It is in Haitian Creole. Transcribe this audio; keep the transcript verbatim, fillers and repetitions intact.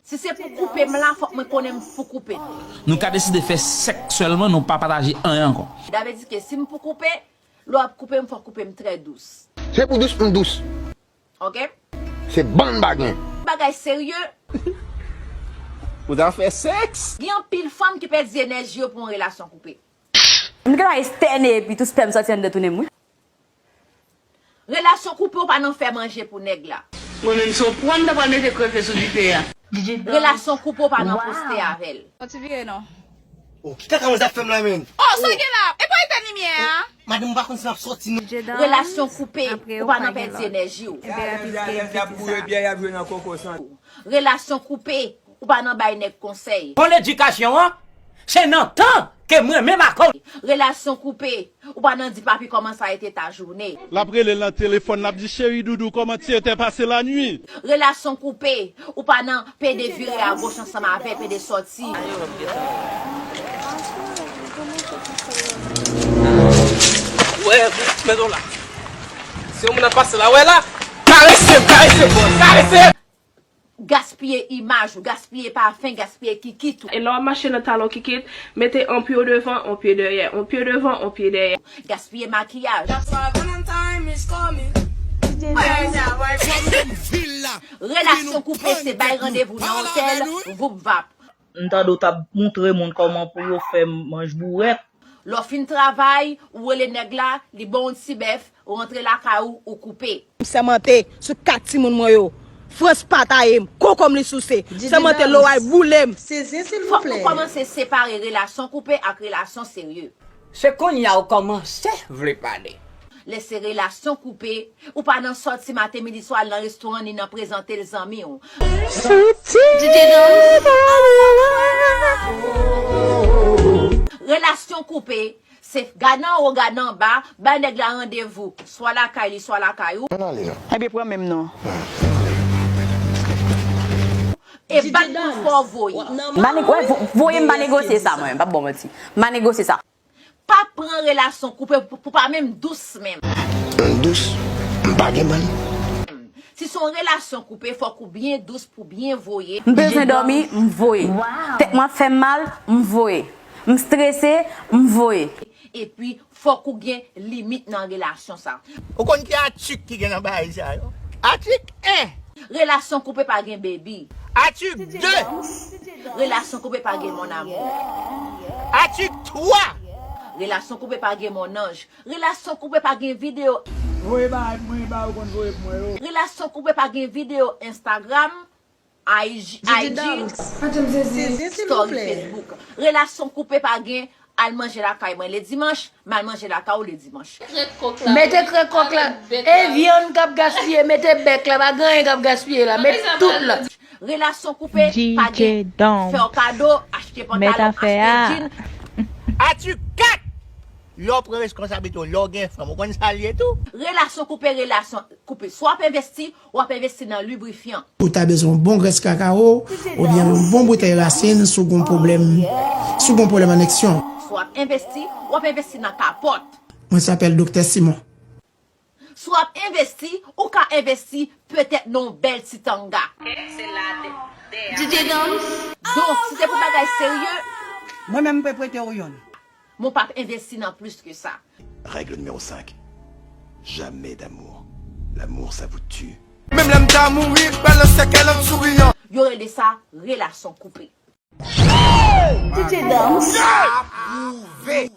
Si se pou koupe m la, fòk mwen konnen m pou koupe. Nou ka deside fè sèks sèlman, nou pa pataje anyen ankò. Sa vle di ke si m pou koupe, lè w ap koupe m, fòk koupe m trè dous. Se pou dous, m dous. Ok? Se bann bagen. Bagay serye. Ou ta fè sèks? Gen anpil fanm ki pèdi enèji yo pou yon relasyon koupe. M gentan estène epi tout spèm sòti anndan tounen m, wi. Relasyon koupe, ou pa nan fè manje pou nèg la. Mwen menm, se yon pwa m ta pral mete kreve sou dife a. Relasyon koupe, ou pa nan poste avè l. Ou ti vire non. Oh, ki kaka manzè ap fè m la menm? Oh, sa gen la? E pa etèn limyè a? Madanm, m pa konn si m ap sòti non. Relasyon koupe, ou pa nan pèdi enèji w. Relasyon koupe, ou pa nan bay nèg konsèy. Bon, ledikasyon an, se nan tan ke mwen menm ak ou. Relasyon koupe, ou pa nan di papi kòman sa ete ta jounen. L ap rele l nan telefòn, l ap di, cheri doudou, comment tu étais passé la nuit? Relasyon koupe, ou pa nan pede vire agoch ansanm avè pede sòti. Wè, men non la. Si yon moun ap pase la, wè la. Karese m, karese m, karese m. Gaspiye imaj ou, gaspiye pafen, gaspiye kikit ou. E lè w ap mache nan talon kikit, mete yon pye w devan, yon pye dèyè, yon pye devan, yon pye dèyè. Gaspiye makiyaj. Relasyon koupe se bay randevou nan otèl, voup vap. M tande w t ap montre moun kòman pou yo fè manch bourèt. Lè w fin travay, ou rele nèg la, li ba w yon ti bèf, ou rantre lakay ou, ou koupe. M sèmante sou kat timoun mwen yo, Frans pa taye m, kokom li souse. M sèmante loray boule m. Fòk nou kòmanse separe relasyon koupe ak relasyon serye. Se kounye a w kòmanse vle pale. Lè se relasyon koupe, ou pa nan sòti maten, midi, swa, al nan restoran, ni nan prezante l zanmi w. Relasyon koupe, se gade anwo, gade anba, bay nèg la randevou, swa lakay li, swa lakay ou. Ann ale non. Ebyen, pran menm non. E bat pou fò voye. M pa neg-, wè, vo-, voye m pa negosye sa, mwen, m p ap ba w manti. M pa negosye sa. Pa pran relasyon koupe pou, pou pa menm dous menm. M dous, m pa gen mann. Si se yon relasyon koupe, fòk ou byen dous pou byen voye. M bezwen dòmi, m voye. Tèt mwen ap fè m mal, m voye. M strese, m voye. Epi, fòk ou gen limit nan relasyon sa. Ou konn ki atik ki gen nan bagay sa yo? Atik en. Relasyon koupe pa gen baby. Atik de. Relasyon koupe pa gen mon amour. Atik twa. Relasyon koupe pa gen mon ange. Relasyon koupe pa gen videyo. Voye ba mwen, ba ou konn voye pou mwen yo. Relasyon koupe pa gen videyo Instagram, I G, I G, story Facebook. Relasyon koupe pa gen al manje lakay mwen ledimanch, m al manje lakay ou ledimanch. Mete krèk kòk la. E vyann k ap gaspiye, mete bèk la, pa gen anyen k ap gaspiye la, met tout la. Relasyon koupe, pa gen fè w kado, achte pantalon, achte djin. Atik kat. Lè w pran reskonsablite w, lè w gen fanm, ou konn sa l ye tou. Relasyon koupe, relasyon koupe. Swa w ap envesti, w ap envesti nan librifyan. Ou ta bezwen yon bon grès kakawo, oubyen yon bon boutèy rasin si w gen pwoblèm, si w gen pwoblèm an ereksyon. Swa w ap envesti, w ap envesti nan kapòt. Mwen se apèl Doktè Simon. Si w ap envesti, ou ka envesti petèt nan yon bèl ti tanga. Donk, si se pou bagay serye, mwen menm, m pe prete w youn. Men w p ap envesti nan plis ke sa. Règle numéro cinq. Jamais d'amour. L'amour, ça vous tue. Menm lè m ta mouri, m pral nan sèkèy an souriyan. Yo rele sa relasyon koupe. D J Dams. Apwouve.